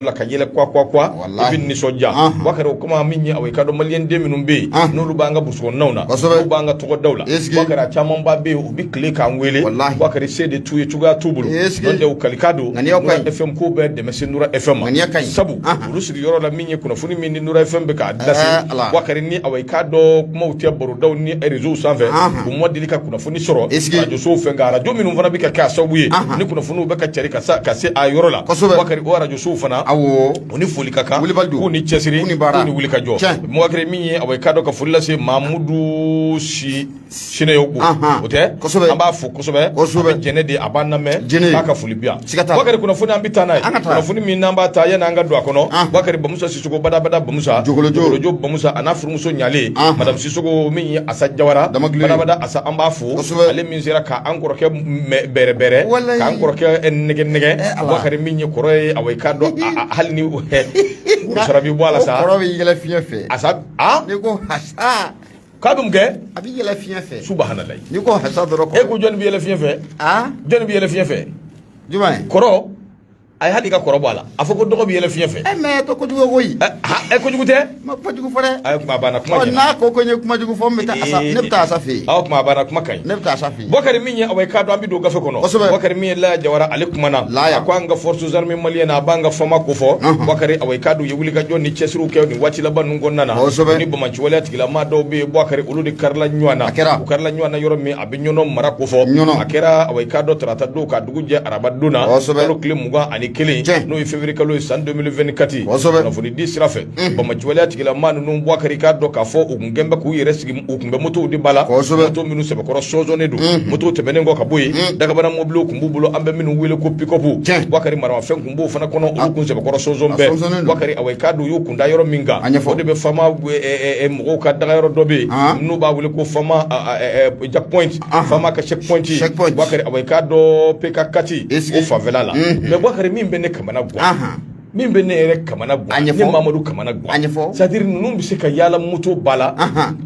La ka yɛlɛ kwa kwa kwa, i bɛ nisɔndiya. Bakari, o kuma min ye, aw ka dɔn, maliyɛn den minnu bɛ yen, n'olu b'an ka burusukɔnɔnaw na, n'u b'an ka tɔgɔdaw la, Bakari, a camanba bɛ yen, u bɛ tile k'an wele. Bakari, se de t'u ye, cogoya t'u bolo. N'o tɛ, u kalikan don Nura FM ko bɛɛ dɛmɛ se Nura FM ma, sabu olu sigiyɔrɔ la, min ye kunnafoni min ni Nura FM bɛ k'a lase, Bakari, ni aw k'a dɔn, kumaw tɛ barodaw ni réseau sanfɛ, u ma deli ka kunnafoni sɔrɔ arajosow fɛ. Nka arajo minnu fana bɛ ka kɛ a sababu ye ni kunnafoniw bɛ ka cari ka se a yɔrɔ la, Bakari, o arajosow fana, u ni foli ka kan, k'u ni cɛsiri, k'u ni wuli ka jɔ. Bakari, min ye aw k'a dɔn, ka foli lase Mamudu si Sinayogo, o tɛ, an b'a fo kosɛbɛ. A bɛ jɛnɛ de, a b'an lamɛn, k'a ka foli bi yan. Bakari, kunnafoni, an bɛ taa n'a ye. Kunnafoni min n'an b'a ta, yanni an ka don a kɔnɔ, Bakari, Bamusa Sisoko, badabada Bamusa, Jogolojo Bamusa, a n'a furumuso ɲalen, madame Sisoko, min ye Asa Jawara, badabada Asa, an b'a fo, ale min sera k'an kɔrɔkɛ bɛrɛbɛrɛ, k'an kɔrɔkɛ nɛgɛ nɛgɛ. Bakari, min ye kɔrɔ ye, aw k'a dɔn, hali ni sara bɛ bɔ a la sa. Kɔrɔ bɛ yɛlɛ fiɲɛ fɛ. Asa. N'i ko hasa. K'a bɛ mun kɛ? A bɛ yɛlɛ fiɲɛ fɛ. Subahanallahi. N'i ko hasa dɔrɔn. E ko jɔnni bɛ yɛlɛ fiɲɛ fɛ? Jɔnni bɛ yɛlɛ fiɲɛ fɛ? Jumɛn? Kɔrɔ. A ye hali ka kɔrɔ bɔ a la, a fɔ ko dɔgɔ bɛ yɛlɛ fiɲɛ fɛ. E mais to kojugu koyi. Ɛ, kojugu tɛ. Ma kojugu fɔ dɛ. Ayi, kuma banna, kuma ɲɛna. N'a ko n ye kuma jugu fɔ, n bɛ taa Asa, ne bɛ taa Asa fɛ yen. Aw, kuma banna, kuma ka ɲi. Ne bɛ taa Asa fɛ yen. Bakari, min ye aw k'a dɔn, an bɛ don gafe kɔnɔ. Bakari, min ye Laya Jawara, ale kumana. Laya. A ko an ka forces armées maliennes, a b'an ka FAMa ko fɔ. Bakari, aw k'a dɔn, u ye wulikajɔ ni cɛsiriw kɛ nin waati laban ninnu kɔnɔna na. Ni banbaanci waleya tigilamaa dɔw bɛ yen, Bakari, olu de karila ɲɔgɔn na. A kɛra. U karila ɲɔgɔn na yɔrɔ min, a bɛ Ɲɔnɔ mara ko fɔ. Ɲɔnɔ. A kɛra, aw k'a dɔn, tarata don ka dugu jɛ araba don na. Kalo tile 21, n'o ye février kalo ye, san 2024. Kunnafoni di sira fɛ, banbaanci waleya tigilamaa ninnu, Bakari, k'a dɔn k'a fɔ u kun kɛn bɛ k'u yɛrɛ sigi, u kun bɛ motow de ba la, moto minnu sɛbɛkɔrɔ sɔnsɔnnen don. Motow tɛmɛnen kɔ ka bɔ yen, dagabana mobiliw kun b'u bolo, an bɛ minnu wele ko pick-up. Bakari, maramafɛn kun b'o fana kɔnɔ, olu kun sɛbɛkɔrɔ sɔnsɔn bɛɛ. Bakari, aw k'a dɔn, u y'u kun da yɔrɔ min kan, o de bɛ FAMa mɔgɔw ka dagayɔrɔ dɔ bɛ yen n'u b'a wele ko FAMa checkpoint, FAMa ka checkpoint. Bakari, aw k'a dɔn, PK4 o fanfɛla la. Mais Bakari, min bɛ ne kamana gan, min bɛ ne yɛrɛ kamana gan, ne Mamadu kamana gan, c'est à dire ninnu bɛ se ka yaala moto ba la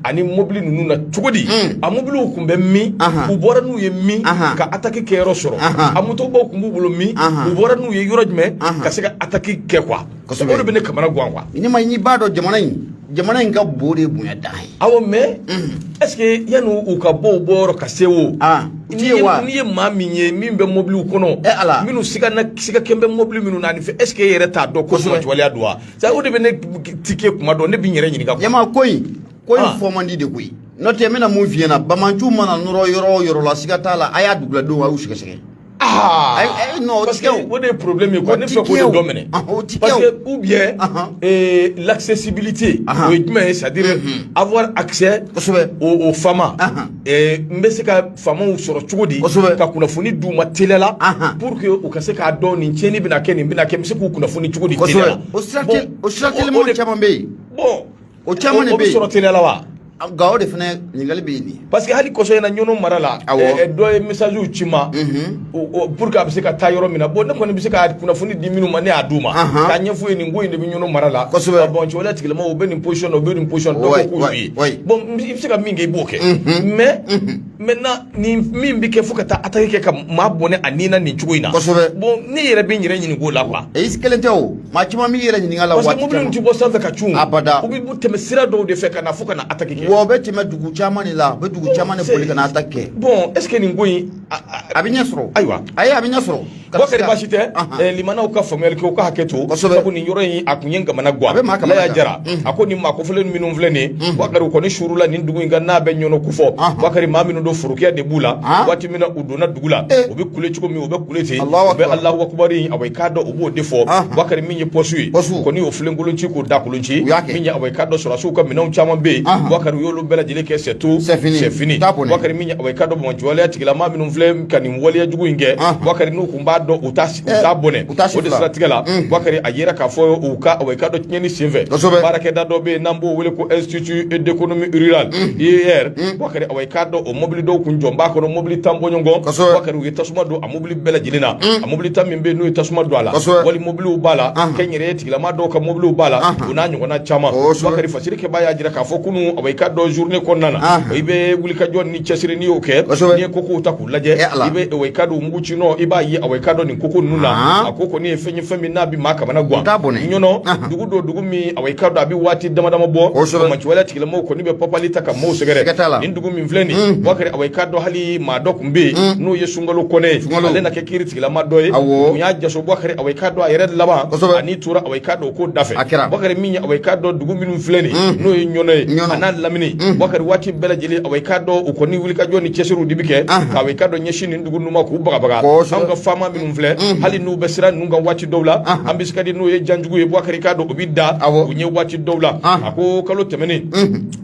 ani mobili ninnu na cogo di? A mobiliw kun bɛ min? U bɔra n'u ye min ka attaque kɛ yɔrɔ sɔrɔ? A motobaw kun b'u bolo min? U bɔra n'u ye yɔrɔ jumɛn ka se ka attaque kɛ quoi? O de bɛ ne kamana gan quoi. Ni ma n'i b'a dɔn, jamana in ka bon de ye bonya dan ye. Awɔ, mais est ce que yanni u ka bɔ u bɔyɔrɔ ka se o, n'i ye maa min ye min bɛ mobiliw kɔnɔ, Ala, minnu siga siga kɛn bɛ mobili minnu na ani fɛ, est ce que e yɛrɛ t'a dɔn ko waleya don wa? O de bɛ ne tike kuma dɔn, ne bɛ n yɛrɛ ɲininka. Ɲama, ko in fɔ man di de koyi. N'o tɛ, n bɛna mun f'i ɲɛna? Banbaanciw mana nɔrɔ yɔrɔ o yɔrɔ la, siga t'a la, a y'a duguladenw, a y'u sɛgɛsɛgɛ. Ah, non, parce que o de ye problème ye quoi. Ne fɛ k'o de dɔ minɛ, parce que ou bien l'accessibilité, o ye jumɛn ye? C'est à dire avoir accès au FAMa. N bɛ se ka FAMaw sɔrɔ cogo di ka kunnafoni d'u ma teliya la pour que u ka se k'a dɔn nin tiɲɛni bɛna kɛ, nin bɛna kɛ, n bɛ se k'u kunnafoni cogo di teliya la? O sira telimanw caman bɛ yen. Bon. O caman de bɛ yen. O bɛ sɔrɔ teliya la wa? Nka o de fana ɲininkali bɛ yen nin. Parce que hali kɔsɔ in na, Ɲɔnɔ mara la, dɔ ye message ci ma pour que a bɛ se ka taa yɔrɔ min na. Bon, ne kɔni bɛ se ka kunnafoni di minnu ma, ne y'a d'u ma k'a ɲɛf'u ye, nin ko in de bɛ Ɲɔnɔ mara la. Bon, cɛwaleya tigilamaw, u bɛ nin position na, u bɛ nin position, dɔ ko k'u ye. Bon, i bɛ se ka min kɛ, i b'o kɛ. Mais maintenant, nin min bɛ kɛ fo ka taa attaque kɛ ka maa bɔnɛ a nin na nin cogo in na. Bon, ne yɛrɛ bɛ n yɛrɛ ɲininka o la quoi. E kelen tɛ o, maa caman b'i yɛrɛ ɲininka la. Parce que mobili tɛ bɔ sanfɛ ka cun. Abada. U bɛ tɛmɛ sira dɔw de fɛ ka na fo ka na attaque kɛ. Wa u bɛ tɛmɛ dugu caman de la, u bɛ dugu caman de boli ka na attaque kɛ. Bon, est ce que nin ko in a bɛ ɲɛ sɔrɔ? Ayiwa. Ayi, a bɛ ɲɛ sɔrɔ. Bakari, baasi tɛ. Limanaw ka faamuyali kɛ, u ka hakɛ to. Sabu nin yɔrɔ in, a kun ye n kamana gan. A bɛ maa kamana gan. Laya Jara a ko nin maa kofɔlen minnu filɛ nin ye, Bakari, u kɔni suurula nin dugu in kan n'a bɛ Ɲɔnɔ kofɔ. Bakari, maa minnu don, forokiya de b'u la. Waati min na u donna dugu la, u bɛ kule cogo min, u bɛ kule ten, u bɛ Alahu akubari, awa, i k'a dɔn, u b'o de fɔ. Bakari, min ye poste ye, u kɔni y'o filenkolon ci k'o dakolon ci. Min ye, awa, i k'a dɔn, sɔrɔdasiw ka minɛnw caman bɛ yen, Bakari, u y'olu bɛɛ lajɛlen kɛ, c'est tout, c'est fini. Bakari, min ye, awa, i k'a dɔn, banbaanciwaleya tigilamaa minnu filɛ ka nin waleya jugu in kɛ, Bakari, n'u kun b'a dɔn, u t'a bɔnɛ. O de siratigɛ la, Bakari, a yera k'a fɔ u ka, awa, i k'a dɔn, tiɲɛni senfɛ, baarakɛda dɔ bɛ yen n'an b'o wele ko Institut d'économie rurale, IER. Bakari, awa, i k'a dɔn, o mobili dɔw kun jɔ b'a kɔnɔ, mobili 10 bɔɲɔgɔn. Bakari, u ye tasuma don a mobili bɛɛ lajɛlen na. A mobili 10 min bɛ yen, n'u ye tasuma don a la, wali mobiliw b'a la, kɛnyɛrɛye tigilama dɔw ka mobiliw b'a la, o n'a ɲɔgɔnna caman. Bakari, fasiri kɛbaa y'a jira k'a fɔ kunun, awa, i k'a dɔn, journée kɔnɔna na, i bɛ wulikajɔ ni cɛsiri, n'i y'o kɛ, n'i ye kokow ta k'u lajɛ. lajɛ, i bɛ awa i k'a dɔn mugu ci nɔ, i b'a ye awa i k'a dɔn nin koko ninnu na, a ko kɔni ye fɛn ye, fɛn min n'a bɛ maa kamana gan. Ɲɔnɔ dugu don, dugu min awa i k'a dɔn a bɛ waati dama dama bɔ, banbaanciwaleya tigilamɔgɔw kɔni bɛ papali ta ka maaw sɛgɛrɛ. Nin dugu min filɛ nin, Bubakari, awa i k'a dɔn hali maa dɔ tun bɛ yen n'o ye Sunkalo Kɔnɛ ye, ale na kɛ kiiri tigilama dɔ ye. U y'a jaso, Bubakari, awa i k'a dɔn a yɛrɛ laban ani tora awa i k'a dɔn ko da fɛ. Bubakari, min ye awa i k'a dɔn dugu minnu filɛ nin, n'o ye Ɲɔnɔ ye a n'a lamini, Bubakari, waati bɛɛ lajɛlen awa i k'a dɔn u kɔni wulikajɔ ni cɛsiriw de bɛ kɛ ka awa i k'a dɔn ɲɛsin nin dugu ninnu ma k'u bagabaga. Anw ka faama minnu filɛ, hali n'u bɛ sira ninnu kan waati dɔw la, an bɛ sika di n'o ye janjugu ye, Bubakari, i k'a dɔn u bɛ da u ɲɛ waati dɔw la. A ko kalo tɛmɛnen,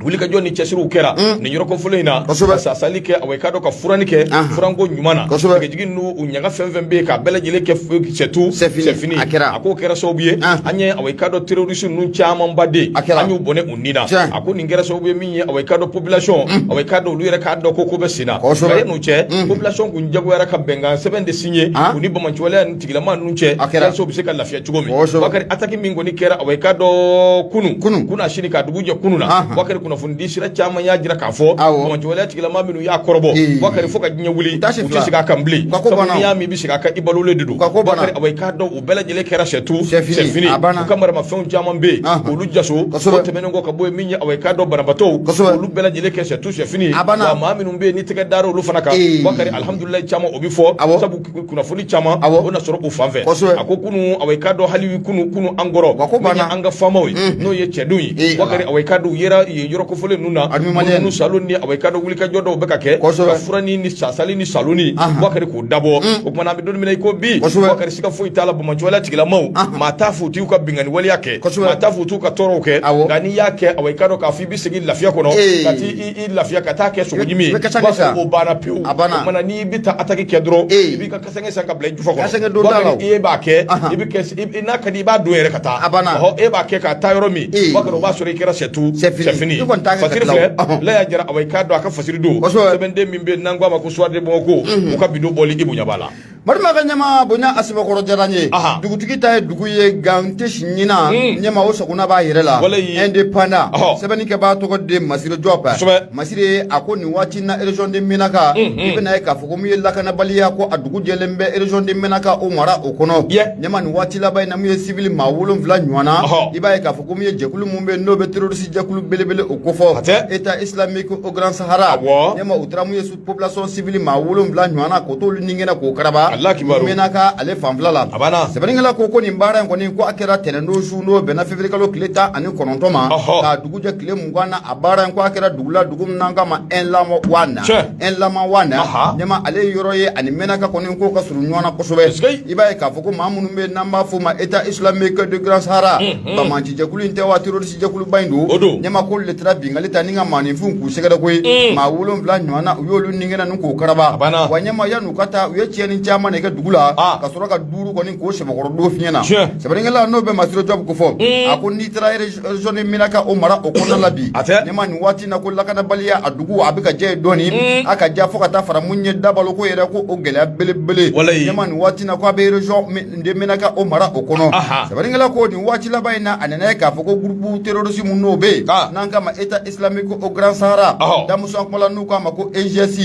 wulikajɔ ni cɛsiriw kɛra nin yɔrɔ kofɔlen in na, ka sasali kɛ, awa i k'a dɔn ka furanni kɛ furanko ɲuman na, tigɛjigi n'u ɲaga fɛn fɛn bɛ yen k'a bɛɛ lajɛlen kɛ c'est tout c'est fini. A k'o kɛra sababu ye an ye awa i k'a dɔn terroriste ninnu camanba de, an y'u bɔnɛ u ni na. A ko nin kɛra sababu ye min ye awa i k'a dɔn population, awa i k'a dɔn olu yɛrɛ k'a dɔn ko ko bɛ sen na. Nka yan'o cɛ, population kun jagoyara ka bɛnkan sɛbɛn de signer u ni banbaanciwaleya nin tigilama ninnu cɛ, walasa u bɛ se ka lafiya cogo min. Bakari, attaque min kɔni kɛra awa i k'a dɔn kunun kunun kunasini ka dugu jɛ kunun na, Bakari, kunnafoni sira caman y'a jira k'a fɔ banbaanciwaleya tigilama minnu y'a kɔrɔbɔ, Bakari, fo ka diɲɛ wuli u tɛ segin a kan bilen. Sabu n'i y'a mɛn i bɛ segin a kan, i balolen de don. Bakari, awa i k'a dɔn u bɛɛ lajɛlen kɛra c'est tout c'est fini. U ka maramafɛnw caman bɛ yen k'olu jaso. O tɛmɛnen kɔ ka bɔ yen, min ye awa i k'a dɔn banabaatɔw, olu bɛɛ lajɛlen kɛ c'est tout c'est fini. Wa maa minnu bɛ yen ni tɛgɛ dara olu fana kan, Bakari, alihamudulilayi, caman o bɛ fɔ, sabu kunnafoni caman o na sɔrɔ u fan fɛ. A ko kunun, awa i k'a dɔn hali kunun kunun an kɔrɔ, min ye an ka faamaw ye, n'o ye cɛdenw ye, Bakari, awa i k'a dɔn u yera yen yɔrɔ kofɔlen ninnu na, minnu salon ni awa i k'a dɔn wulikajɔ dɔw bɛ ka kɛ ka furanni ni sasali ni salonni, Bakari, k'o dabɔ. O tuma na, an bɛ don min na i ko bi, Bakari, siga foyi t'a la, banbaanciwaleya tigilamaw, maa t'a fɔ u t'u ka binkanni waleya kɛ, maa t'a fɔ u t'u ka tɔɔrɔw kɛ, nka n'i y'a kɛ, awa i k'a dɔn k'a fɔ i bɛ segin lafiya kɔnɔ ka t'i lafiya ka taa kɛ sogoɲimi ye, o banna pewu. O tuma na, n'i bɛ taa attaque kɛ dɔrɔn, i b'i ka kasange san ka bila i jufa kɔnɔ. Bakari, e b'a kɛ, i bɛ kɛ n'a ka di i b'a don yɛrɛ ka taa. Ɔhɔ, e b'a kɛ ka taa yɔrɔ min, Bakari, o b'a sɔrɔ i kɛra c'est tout c'est fini. Fasiri filɛ, Laya Jara, awa i k'a dɔn a ka fasiri don, sɛbɛnden min bɛ yen n'an ko a ma ko Soir de Bamako, u ka bido bɔli i bonya b'a la. Marima ka ɲɛma bonya a sɛbɛkɔrɔ diyara n ye. Dugutigi ta ye dugu ye gan tɛ si ɲinan, ɲɛma o sagona b'a yɛrɛ la, indépendant. Sɛbɛnnikɛbaa tɔgɔ de Masire Jɔp. Masire a ko nin waati na, région de Menaka, i bɛna ye k'a fɔ ko min ye lakanabaliya ko a dugu jɛlen bɛ région de Menaka o mara o kɔnɔ. Ɲɛma, nin waati laban in na, min ye civil maa 7 ɲɔgɔn na, i b'a ye k'a fɔ ko min ye jɛkulu min bɛ yen n'o bɛ terroriste jɛkulu belebele o kofɔ, État islamique au Grand Sahara, ɲɛma, u taara mun ye population civile maa 7 ɲɔgɔn na k'o t'olu ni kɛnɛ k'o karaba Menaka ale fanfila la. Sɛbɛnnikɛla ko nin baara in kɔni, ko a kɛra tɛnɛndon su, n'o bɛnna février kalo tile 19 ma, k'a dugu jɛ tile 20 na. A baara in ko a kɛra dugu la, dugu min n'an k'a ma Ɛnlamawana. Ɛnlamawana, ɲɛma, ale ye yɔrɔ ye ani Menaka kɔni ko ka surun ɲɔgɔn na kosɛbɛ. I b'a ye k'a fɔ ko maa minnu bɛ n'an b'a fɔ o ma État islamique de Grand Sahara, banbaanci jɛkulu in tɛ wa, terroriste jɛkuluba in don. Ɲɛma, k'olu de taara binkanni ta ni ka maaninfinw k'u sɛgɛrɛ koyi. Maa 7 ɲɔgɔn na, u y'olu ni kɛnɛ k'o karaba. Wa ɲɛma, yan'u ka taa, u ye tiɲɛni caman de kɛ dugu la, ka sɔrɔ ka duuru kɔni k'o sɛbɛkɔrɔ don fiɲɛ na. Sɛbɛnnikɛla n'o bɛ Masire Jɔp ko fɔ, a ko n'i taara région de Menaka o mara o kɔnɔna la bi, ɲɛma, nin waati na ko lakanabaliya a dugu a bɛ ka jɛ yen dɔɔni, a ka ja fo ka taa fara mun ye dabalo ko yɛrɛ ko o gɛlɛya belebele. Ɲɛma, nin waati na ko a bɛ région de Menaka o mara o kɔnɔ. Sɛbɛnnikɛla ko nin waati laban in na, a nana ye k'a fɔ ko groupe terroriste mun n'o bɛ yen n'an k'a ma État islamique au Grand Sahara, damuso kuma n'u k'a ma ko EIGS,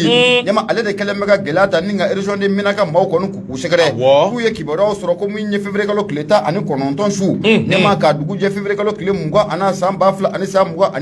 ɲɛma, ale de kɛlen bɛ ka gɛlɛya ta ni ka région de Menaka maaw kɔni k'u sɛgɛrɛ. K'u ye kibaruyaw sɔrɔ ko min ye février kalo tile 19 su, ɲɛma, ka dugu jɛ février kalo tile 20 ani san 2024,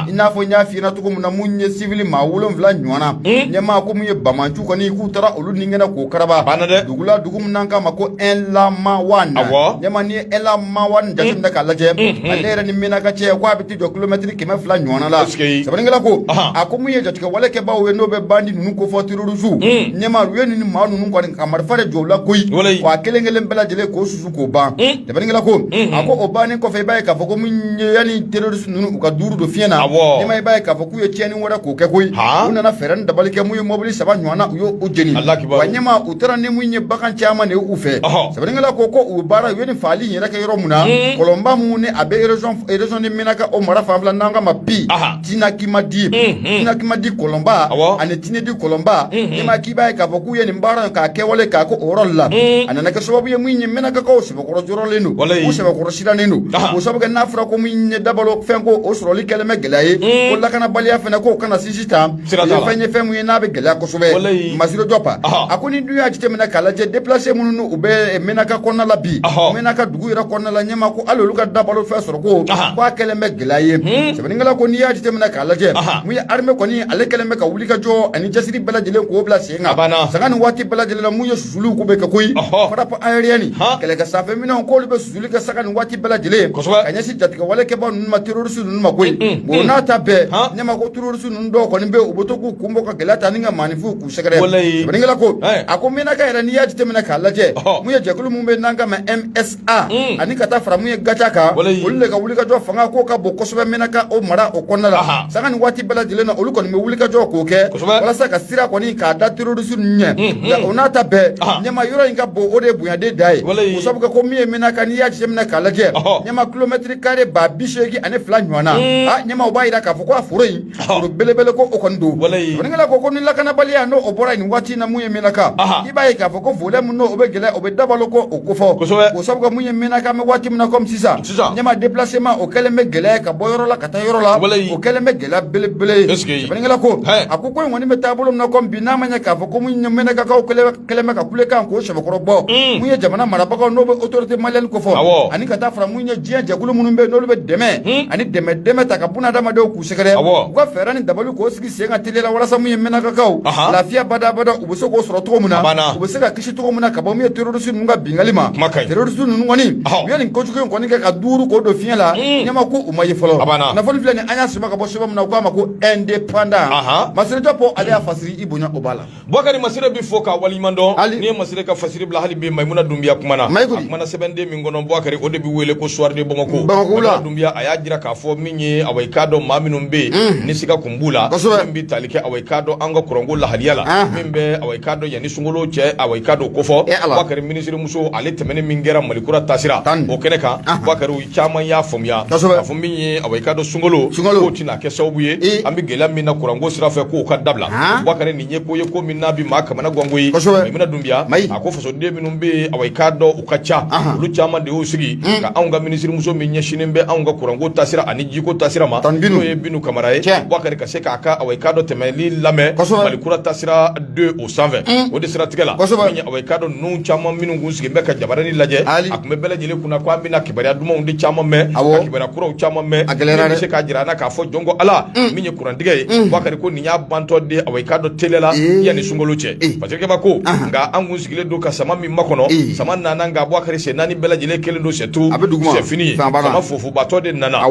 i n'a fɔ n y'a f'i ɲɛna cogo min na, mun ye civil maa 7 ɲɔgɔn na, ɲɛma, ko mun ye banbaanciw kɔni k'u taara olu ni kɛnɛ k'o karaba dugu la, dugu min n'an k'a ma ko Ɛnlamawana. Ɲɛma, n'i ye Ɛnlamawana jateminɛ k'a lajɛ, ale yɛrɛ ni Menaka cɛ ko a bɛ t'i jɔ kilomɛtiri 200 ɲɔgɔn la. Sɛbɛnnikɛla ko a ko mun ye jatigɛwale kɛbaaw ye n'o bɛ bandi ninnu kofɔ, terroriste, ɲɛma, u ye nin maa ninnu kɔni ka marifa de jɔ u la koyi, wa kelen kelen bɛɛ lajɛlen k'o susu k'o ban. Sɛbɛnnikɛla ko a ko o bannen kɔfɛ, i b'a ye k'a fɔ ko mun ye yanni terroriste ninnu u ka duuru don fiɲɛ na, ɲɛma, i b'a ye k'a fɔ k'u ye tiɲɛni wɛrɛ k'o kɛ koyi. U nana fɛɛrɛ ni dabali kɛ, mun ye mobili saba ɲɔgɔn na, u y'o jeni. Wa ɲɛma, u taara ni mun ye bagan caman de ye u fɛ. Sɛbɛnnikɛla ko u baara u ye nin faali in yɛrɛ kɛ yɔrɔ mun na, kɔlɔnba mun ni a bɛ région de Menaka o mara fanfɛla n'an k'a ma bi Tinakimadi, Tinakimadi kɔlɔnba ani Tinedi kɔlɔnba, ɲɛma, k'i b'a ye k'a fɔ k'u ye nin baara in k'a kɛwale k'a ko o yɔrɔ la a nana kɛ sababu ye min ye Mɛnakakaw sɛbɛkɔrɔ jɔrɔlen don, u sɛbɛkɔrɔ sirannen don, o sabu kɛ n'a fɔra ko min ye dabalo fɛn ko o sɔrɔli kɛlen bɛ gɛlɛya ye, ko lakanabaliya fɛnɛ k'o kana sinsin tan, o ye fɛn ye fɛn min ye n'a bɛ gɛlɛya kosɛbɛ. Masire Jɔp a ko ni dun y'a jateminɛ k'a lajɛ, déplacé minnu u bɛ Mɛnaka kɔnɔna la bi, Mɛnaka dugu yɛrɛ kɔnɔna la, ɲɛma ko hali olu ka dabalo fɛn sɔrɔ ko k'a kɛlen bɛ gɛlɛya ye. Sɛbɛnnikɛla ko n'i y'a jateminɛ k'a lajɛ, mun ye armée kɔni ale kɛlen bɛ ka wuli ka jɔ ani cɛsiri bɛɛ lajɛlen k'o bila sen kan sanga ni waati bɛɛ lajɛlen na, mun ye susuliw ko bɛ kɛ koyi, frappe aérienne, kɛlɛkɛ sanfɛ minɛnw k'olu bɛ susuli kɛ sanga ni waati bɛɛ lajɛlen ka ɲɛsin jatigɛwalekɛbaa ninnu ma, terroriste ninnu ma koyi. O n'a ta bɛɛ, ɲɛma ko terroriste ninnu dɔw kɔni bɛ yen, u bɛ to k'u kun bɔ ka gɛlɛya ta ni ka maaninfinw k'u sɛgɛrɛ. Sɛbɛnnikɛla ko a ko Mɛnaka yɛrɛ, n'i y'a jateminɛ k'a lajɛ, mun ye jɛkulu mun bɛ n'an k'a ma MSA ani ka taa fara mun ye GATIA kan, olu de ka wulikajɔ fanga k'o ka bon kosɛbɛ Mɛnaka o mara o kɔnɔna la. Sanga ni waati bɛɛ lajɛlen na, olu kɔni bɛ wulikajɔ k'o kɛ walasa ka sira kɔni k'a da terroriste ninnu ɲɛ. Nka o n'a ta bɛɛ, ɲɛma yɔrɔ in ka bon, o de ye bonyaden da ye, o sabu kɛ ko min ye Mɛnaka, n'i y'a jateminɛ k'a lajɛ, ɲɛma kilomɛtiri kare 82000 ɲɔgɔn na, a ɲɛma o b'a jira k'a fɔ ko a foro in foro belebele ko o kɔni don. Sɛbɛnnikɛla ko ni lakanabaliya n'o o bɔra nin waati in na, mun ye Mɛnaka, i b'a ye k'a fɔ ko volet min n'o bɛ gɛlɛya, o bɛ dabalo ko o kofɔ, o sabu kɛ mun ye Mɛnaka, an bɛ waati min na comme sisan, ɲɛma déplacement o kɛlen bɛ gɛlɛya ka bɔ yɔrɔ la ka taa yɔrɔ la, o kɛlen bɛ gɛlɛya belebele ye. Sɛbɛnnikɛla ko a ko ko in kɔni bɛ taabolo min na comme bi, n'a ma ɲɛ k'a fɔ ko mun ye Mɛnakakaw kɛlen bɛ ka kulekan k'o sɛbɛkɔrɔ bɔ, mun ye jamana marabagaw n'o bɛ autorité malienne kofɔ ani ka taa fara mun ye diɲɛ jɛkulu minnu bɛ yen n'olu bɛ dɛmɛ ani dɛmɛ dɛmɛ ta ka bunadamadenw k'u sɛgɛrɛ, u ka fɛɛrɛ ni dabali k'o sigi sen kan teliya la walasa mun ye Mɛnakakaw lafiya badabada u bɛ se k'o sɔrɔ cogo min na, u bɛ se ka kisi cogo min na ka bɔ mun ye terroriste ninnu ka binkanni ma. Terroriste ninnu kɔni u ye nin kojugu in kɔni kɛ ka duuru k'o don fiɲɛ la, ɲɛma ko u ma ye fɔlɔ. Kunnafoni filɛ nin, an y'a sama ka bɔ sɛbɛn min na, u k'a ma ko Indépendant. Masire Jɔp ale y'a fasiri, i bonya o b'a la. Bubakari Masire bɛ fo k'a waleɲuman dɔn. N'i ye Masire ka fasiri bila, hali bi Mayimuna Dunbiya kumana. A kumana sɛbɛnden min kɔnɔ, Bubakari, o de bɛ wele ko Soir de Bamako. Mayimuna Dunbiya a y'a jira k'a fɔ min ye, awa i k'a dɔn maa minnu bɛ yen ni siga kun b'u la, min bɛ tali kɛ, awa i k'a dɔn an ka kuranko lahaliya la, min bɛ, awa i k'a dɔn yanni sunkalo cɛ, awa i k'a dɔn kofɔ. Bubakari, minisirimuso ale tɛmɛni min kɛra Mali kura taasira o kɛnɛ kan, Bubakari, caman y'a faamuya k'a fɔ min ye, awa i k'a dɔn sunkalo k'o tɛna kɛ sababu ye an bɛ gɛlɛya min na kuranko sira fɛ k'o ka dabila. Bubakari, nin ye ko ye ko min n'a bɛ maa kamana gan koyi. Mayimuna Dunbiya a ko fasoden minnu bɛ yen, awa i k'a dɔn u ka ca, olu caman de y'u sigi ka anw ka minisirimuso min ɲɛsinnen bɛ anw ka kuranko taasira ani jiko taasira ma, n'o ye Binu Kamara ye, Bubakari, ka se k'a ka, awa i k'a dɔn tɛmɛli lamɛn Mali kura taasira 2 o sanfɛ. O de siratigɛ la, min ye, awa i k'a dɔn ninnu caman minnu kun sigilen bɛ ka jabarani lajɛ, a tun bɛ bɛɛ lajɛlen kunna ko an bɛna kibaruya dumanw de caman mɛn, ka kibaruya kuraw caman mɛn, min bɛ se k'a jira an na k'a fɔ jɔn ko Ala min ye kurantigɛ ye. Bubakari ko nin y'a bantɔ de, awa i k'a dɔn teliya la yanni sunkalo cɛ. Fasirikɛba ko nka an kun sigilen don ka sama min makɔnɔ, sama nana, nka Bubakari sen naani bɛɛ lajɛlen kelen don, c'est tout, c'est fini, sama fofobatɔ de nana.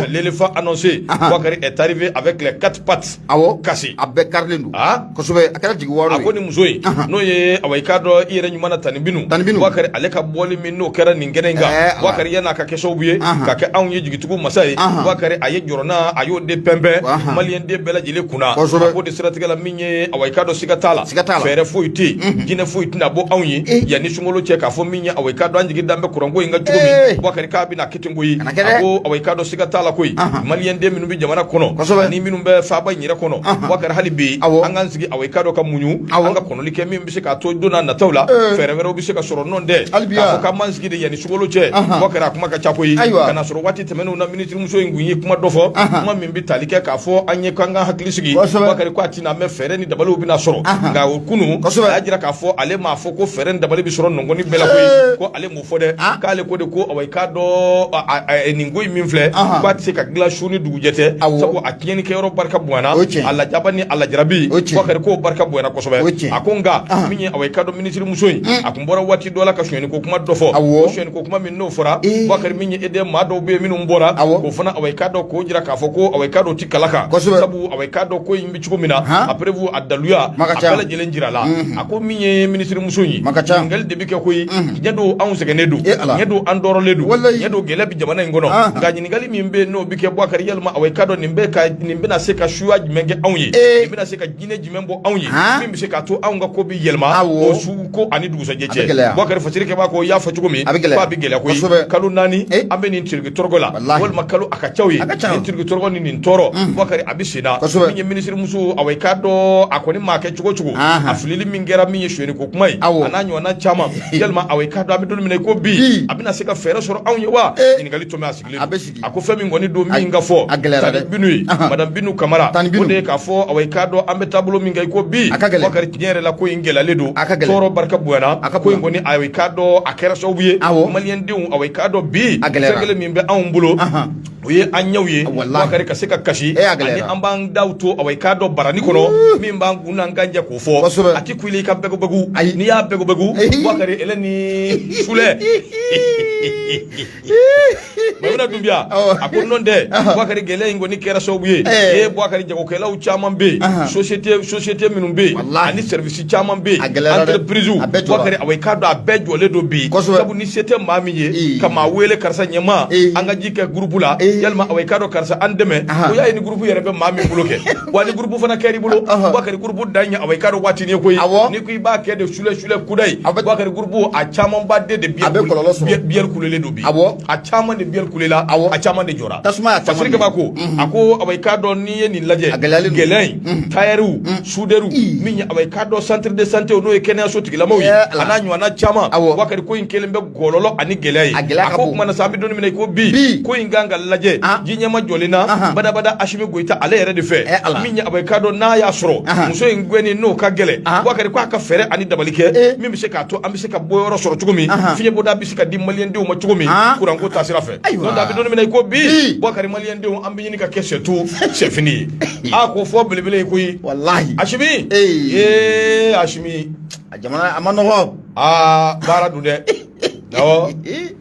L'éléphant annoncé, Bubakari, est arrivé avec les quatre pattes cassées. A bɛɛ karilen don kosɛbɛ, a kɛra jigi a ko ni muso in n'o ye, awa i k'a dɔn i yɛrɛ ɲuman na Tani Binu, Bubakari, ale ka bɔli min n'o kɛra nin kɛnɛ in kan, Bubakari, yan'a ka kɛ sababu ye ka kɛ anw ye jigitigiw masa ye, Bubakari, a ye jɔrɔna, a y'o de pɛnpɛn maliyɛn den bɛɛ lajɛlen kunna. A ko de siratigɛ la, min ye, awa i k'a dɔn siga t'a la, fɛɛrɛ foyi tɛ yen, jinɛ foyi tɛna bɔ anw ye yanni sunkalo cɛ k'a fɔ min ye, awa i k'a dɔn an jigi dan bɛ kuranko in kan cogo min, Bubakari, k'a bɛna kɛ ten koyi. A ko awa i k'a dɔn siga t'a la koyi, maliyɛn den minnu bɛ jamana kɔnɔ ani minnu bɛ faaba in yɛrɛ kɔnɔ, Bubakari, hali bi an k'an sigi, awa i k'a dɔn ka muɲu, an ka kɔnɔli kɛ min bɛ se k'a to don n'a nataw la fɛɛrɛ wɛrɛw bɛ se ka sɔrɔ. Nɔ tɛ k'a fɔ k'an b'an sigi de yanni sunkalo cɛ, Bubakari, a kuma ka ca koyi. Ka na sɔrɔ waati tɛmɛnenw na, minisirimuso in kun ye kuma dɔ fɔ, kuma min bɛ tali kɛ k'a fɔ an ye k'an ka hakili sigi, Bubakari, ko a tɛna mɛn fɛɛrɛ ni dabaliw bɛna sɔrɔ. Nka o kunun a y'a jira k'a fɔ ale m'a fɔ ko fɛɛrɛ ni dabali bɛ sɔrɔ nɔngɔni bɛɛ la koyi, ko ale m'o fɔ dɛ, k'ale ko de ko awa i k'a dɔn nin ko in min filɛ, k'a tɛ se ka dilan su ni dugujɛ tɛ, sabu a tiɲɛni kɛyɔrɔ barika bonyana, a lajaba ni a lajarabi, Bubakari, k'o barika bonyana kosɛbɛ. A ko nka min ye, awa i k'a dɔn minisirimuso in a kun bɔra waati dɔ la ka sonyɛni ko kuma dɔ fɔ, o sonyɛni ko kuma min n'o fɔra, Bubakari, min ye eden maa dɔw bɛ yen minnu bɔra k'o fana, awa i k'a dɔn k'o jira k'a fɔ ko awa i k'a dɔn o ti kala kan, sabu awa i k'a dɔn ko in bɛ cogo min na, a preuve a daluya a bɛɛ lajɛlen jira la. A ko min ye minisirimuso in ye, ɲininkali de bɛ kɛ koyi, tiɲɛ don anw sɛgɛnnen don, tiɲɛ don an tɔɔrɔlen don, tiɲɛ don gɛlɛya bɛ jamana in kɔnɔ, nka ɲininkali min bɛ yen n'o bɛ kɛ, Bubakari, yalima awa i k'a dɔn nin bɛ ka nin bɛna se ka suya jumɛn kɛ anw ye, nin bɛna se ka jinɛ jumɛn bɔ anw ye min bɛ se k'a to anw ka ko bɛ yɛlɛma o su ko ani dugusajɛ cɛ? Bubakari, fasirikɛba ko i y'a fɔ cogo min, k'a bɛ gɛlɛya koyi. Kalo 4 an bɛ nin tiriki tɔrɔgɔ la, walima kalo a ka ca ye, nin tiriki tɔrɔgɔ ni nin tɔɔrɔ, Bubakari, a bɛ sen na. Min ye minisirimuso, awa i k'a dɔn a kɔni maa kɛ cogo cogo, a filili min kɛra min ye sonyɛni ko kuma ye, Awɔ. a n'a ɲɔgɔnna caman. Yalima awa i k'a dɔn an bɛ don min na i ko bi, Bi. a bɛna se ka fɛɛrɛ sɔrɔ anw ye wa? Ɲininkali tɔ bɛ a sigilen A don. bɛ sigi. A ko fɛn min kɔni don min ka fɔ A gɛlɛyara Tani dɛ. Binu ye, Madame Binu Kamara, Tani Binu. o de ye k'a fɔ awa i k'a dɔn an bɛ taabolo min kan i ko bi, A ka gɛlɛn. Bubakari, tiɲɛ yɛrɛ la, ko in gɛlɛyalen don. A ka gɛlɛn. Tɔɔrɔ barika bonyana. A ka Ko in bonya. kɔni, awa i k'a dɔn a kɛra sababu ye, Awɔ. maliyɛndenw, awa i k'a dɔn bi, A gɛlɛyara. fɛn kelen min bɛ anw bolo, o ye an ɲɛw ye. Walahi. Bubakari, ka se ka kasi Eh, a gɛlɛyara. ani an b'an daw to awa i k'a dɔn barani kɔnɔ min b'an kun n'an kan jɛ k'o fɔ. Kosɛbɛ. A ti kun i ka bɛgubɛgu. Ayi. N'i y'a bɛgubɛgu, Ayi. Bubakari, ele ni sulɛ Maimuna Dunbiya. Awɔ. A ko nɔn tɛ, Bubakari, gɛlɛya in kɔni kɛra sababu ye, e Bubakari, jagokɛlaw caman bɛ yen, société minnu bɛ yen, Walahi. ani service caman bɛ yen, A gɛlɛyara dɛ. entreprise, A bɛɛ jɔra. Bubakari, awa i k'a dɔn a bɛɛ jɔlen don bi. Sabu ni se tɛ maa min ye ka maa wele karisa ɲɛmaa, an ka ji kɛ groupe la, yalima awa i k'a dɔn karisa an dɛmɛ, o y'a ye ni groupe yɛrɛ bɛ maa min bolo kɛ wa, ni groupe fana kɛr'i bolo, Bubakari, groupe dan ye awa i k'a dɔn waatinin ye koyi. Awɔ. Ni ko i b'a kɛ de sulɛ sulɛ kudayi, A bɛ- Bubakari, groupe a camanba de A bɛ kɔlɔlɔ sɔrɔ. bière kulelen don bi. Awɔ. A caman de bière kulela. Awɔ. A caman de jɔra. Tasuma y'a caman Fasiri minɛ. Kaba ko, a ko awa i k'a dɔn n'i ye nin lajɛ, A gɛlɛyalen don. gɛlɛya in, tailleur, soudeur, min ye awa i k'a dɔn centre de santé, n'o ye kɛnɛyaso tigilamaw ye, Eh, Ala. a n'a ɲɔgɔnna caman. Awɔ. Bubakari, ko in kɛlen bɛ gɔlɔlɔ ani gɛlɛya ye. A gɛlɛya ka ko bon. kuma na sa, an bɛ don min na i ko bi, Bi. ko in kan ka lajɛ ji ɲɛma jɔlen na badabada Asimi Goyita ale yɛrɛ de fɛ. Eh, Ala. Min ye awa i k'a dɔn n'a y'a sɔrɔ muso in gɛnni n'o ka gɛlɛn, Bubakari, k'a ka fɛɛrɛ ani dabali kɛ min bɛ se k'a to an bɛ se ka bɔyɔrɔ sɔrɔ cogo min, fiɲɛbɔda bɛ se ka di maliyɛndenw ma cogo min, kuranko ta sira fɛ. Ayiwa. N'o tɛ, a bɛ don min na i ko bi, Bi. Bubakari, maliyɛndenw, an bɛ ɲini ka kɛ sɛtu sɛfini ye. A ko fɔ belebele ye koyi. Walahi. Asimi, Ee. ee Asimi. A jamana a ma nɔgɔ. Aa, baara don dɛ, awɔ,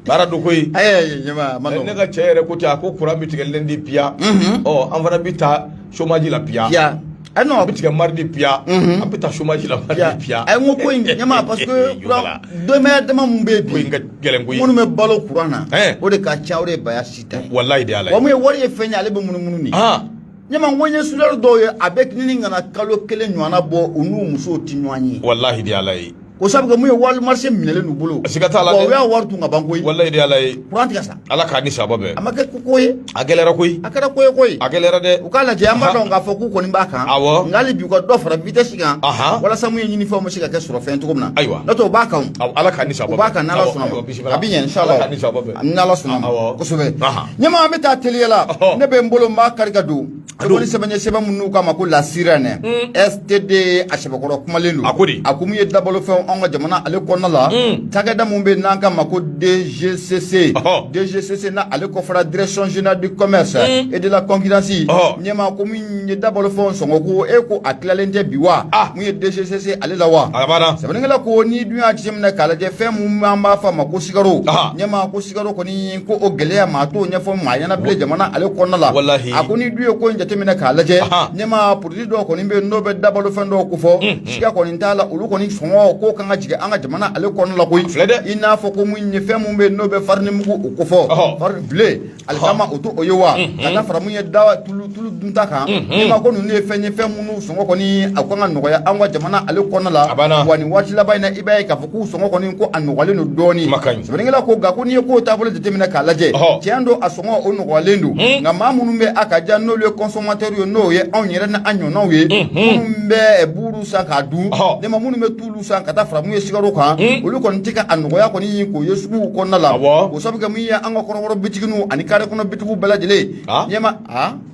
baara don koyi. Ayi, ɲɛma a ma Ne nɔgɔ. ka cɛ yɛrɛ ko ten, a ko kuran bɛ tigɛ lundi piya, ɔ an fana bɛ taa chômage la piya. Piya. Ayi A non. bɛ tigɛ mardi piya, an bɛ taa chômage la mardi Piya. piya. Ayi, n ko ko in ɲɛma, parce que kuran dɔnbaya dama mun bɛ yen Ko in bi, ka gɛlɛn koyi. minnu bɛ balo kuran na, o de ka ca, o de ye baya si ta ye. Walayi de Ala Wa ye. mun ye wari ye, fɛn ye, ale bɛ munumunu de. Ɲɛma, n ko n ye soudeur dɔw ye, a bɛ ɲini ka na kalo kelen ɲɔgɔnna bɔ, u n'u musow ti ɲɔgɔn ye. Walahi de Ala ye. Ko sabu kɛ mun ye, wali marché minɛlen d'u bolo. Siga t'a la Wa dɛ. u y'a wari dun ka ban koyi. Walayi de Ala ye. Kuran tɛ ka sa. Ala k'a ni saba bɛɛ. A ma kɛ ko ye. A gɛlɛyara koyi. A kɛra ko ye koyi. A gɛlɛyara dɛ. U k'a lajɛ, an b'a dɔn k'a fɔ k'u kɔni b'a kan. Awɔ. Nka hali bi u ka dɔ fara vitesse kan. Walasa mun ye ɲinifɛnw bɛ se ka kɛ sɔrɔfɛn cogo min na. Ayiwa. N'o tɛ u b'a kan o. Awɔ, Ala k'a ni saba U b'a kan n'Ala bɛɛ. sɔnna Awɔ, ma. bisimila. A bɛ ɲɛ inshallah. Ala k'a ni saba bɛɛ. N'Ala sɔnna ma. Awɔ. Kosɛbɛ. Ɲɛma, an bɛ taa teliya la. Ne bɛ n bolo n b'a kari ka don. A don. Ni sɛbɛn ye sɛbɛn minnu k'a ma ko la sirène, STD, a sɛbɛkɔrɔ kumalen don. A ko di? A ko mun ye dabalofɛnw anw ka jamana ale kɔnɔna la, cakɛda mun bɛ yen n'an k'a ma ko DGCC, DGCC n'a ale kɔfɛra direction générale du commerce et de la concurrence, ɲɛma, ko min ye dabalofɛnw sɔngɔ ko e ko a tilalen tɛ bi wa, mun ye DGCC ale la wa? A banna. Sɛbɛnnikɛla ko n'i dun y'a jateminɛ k'a lajɛ, fɛn mun an b'a fɔ a ma ko sikaro, ɲɛma, ko sikaro kɔni ko o gɛlɛya maa t'o ɲɛfɔ maa ɲɛna bilen jamana ale kɔnɔna la. Walahi. A ko n'i dun ye ko in jateminɛ k'a lajɛ, ɲɛma, produit dɔw kɔni bɛ yen n'o bɛ dabalofɛn dɔw kofɔ, siga kɔni t'a la, olu kɔni sɔngɔ ko kan ka jigin an ka jamana ale kɔnɔna la koyi. Filɛ dɛ. I n'a fɔ ko mun ye fɛn mun bɛ yen n'o bɛ farini mugu o kofɔ, farini blé, alikama, o to o ye wa, ka taa fara mun ye da tulu dunta kan. Ɲɛma, ko ninnu ye fɛn ye, fɛn minnu sɔngɔ kɔni a kan ka nɔgɔya an ka jamana ale kɔnɔna la. A banna. Wa nin waati laban in na, i b'a ye k'a fɔ k'u sɔngɔ kɔni ko a nɔgɔyalen don dɔɔnin. Kuma ka ɲi. Sɛbɛnnikɛla ko nka ko n'i ye kow taabolo jateminɛ k'a lajɛ, tiɲɛ don, a sɔngɔ o nɔgɔyalen don, nka maa minnu bɛ a ka ja n'olu ye consommateur ye, n'o ye anw yɛrɛ ni an ɲɔgɔnnaw ye, minnu bɛ buuru san k'a dun, ne ma minnu bɛ tulu san ka taa fara mun ye sikaro kan, olu kɔni tɛ ka a nɔgɔya kɔni ɲini k'o ye suguw kɔnɔna la. O sabu kɛ mun ye, an ka kɔrɔbɔrɔ bitigiw ani carré kɔnɔ bitigiw bɛɛ lajɛlen, ɲɛma,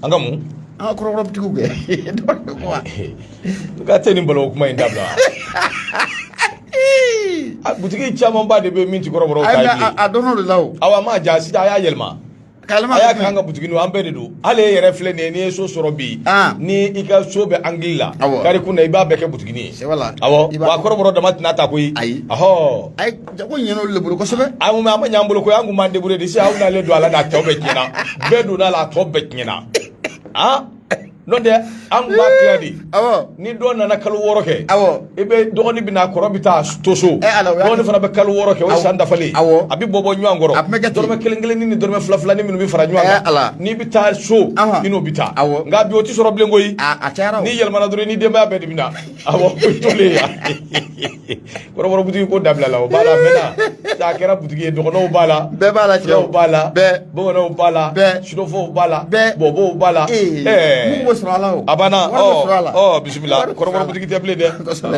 An ka mun? An ka kɔrɔbɔrɔ bitigiw kɛ. K'a tɛ nin balo kuma in dabila. A butigi camanba de bɛ min ti kɔrɔbɔrɔw ta ye bilen. A dɔnn'o de la o. Awa, a ma ja sisan, a y'a yɛlɛma. K'a yɛlɛma. A y'a k'an ka butigi an bɛɛ de don. Hali e yɛrɛ filɛ nin ye, n'i ye so sɔrɔ bi, ni i ka so bɛ angle la, Awɔ. carré kun na, i b'a bɛɛ kɛ butiginin ye. C'est voilà. Awɔ. I b'a- Wa kɔrɔbɔrɔ dama tɛna ta koyi. Ayi. Ɔhɔ. Ayi, jago ɲɛna olu de bolo kosɛbɛ. An a ma ɲ'an bolo koyi, an kun b'an débrouiller de. Sisan aw n'ale don a la, n'a tɔ bɛɛ tiɲɛna. Bɛɛ donna a la, a tɔ bɛɛ tiɲɛna. Han, n'o tɛ, an kun b'a tila de. Ni dɔ nana kalo 6 kɛ, i bɛ dɔgɔnin bɛ na, kɔrɔ bɛ taa to so. Eh, ala, o y'a Dɔgɔnin fana bɛ kalo 6 kɛ, o ye san dafalen. A bɛ bɔ bɔ ɲɔgɔn kɔrɔ. A tun bɛ kɛ ten. Dɔrɔmɛ kelen kelennin ni dɔrɔmɛ fila filanin minnu bɛ fara ɲɔgɔn Eh, kan, ala. n'i bɛ taa so, i n'o bɛ taa. Nka bi o tɛ sɔrɔ bilen koyi. A cayara o. N'i yɛlɛmana dɔrɔn, i ni denbaya bɛɛ de bɛ na. Awɔ, o ye tolen ye. Kɔrɔbɔrɔ butigi ko dabila la, o b'a la a mɛnna. A kɛra butigi ye, dɔgɔnɔw b'a la, Bɛɛ b'a la, cɛw. fulaw b'a la, Bɛɛ. bamananw b'a la, Bɛɛ. sinɔfɔw b'a la, Bɛɛ. bɔbɔw b'a la. Ee, mun ko bɛ sɔrɔ a la o. A banna. Wari bɛ sɔrɔ a la. Ɔ, bisimila, kɔrɔbɔrɔ butigi tɛ bilen dɛ,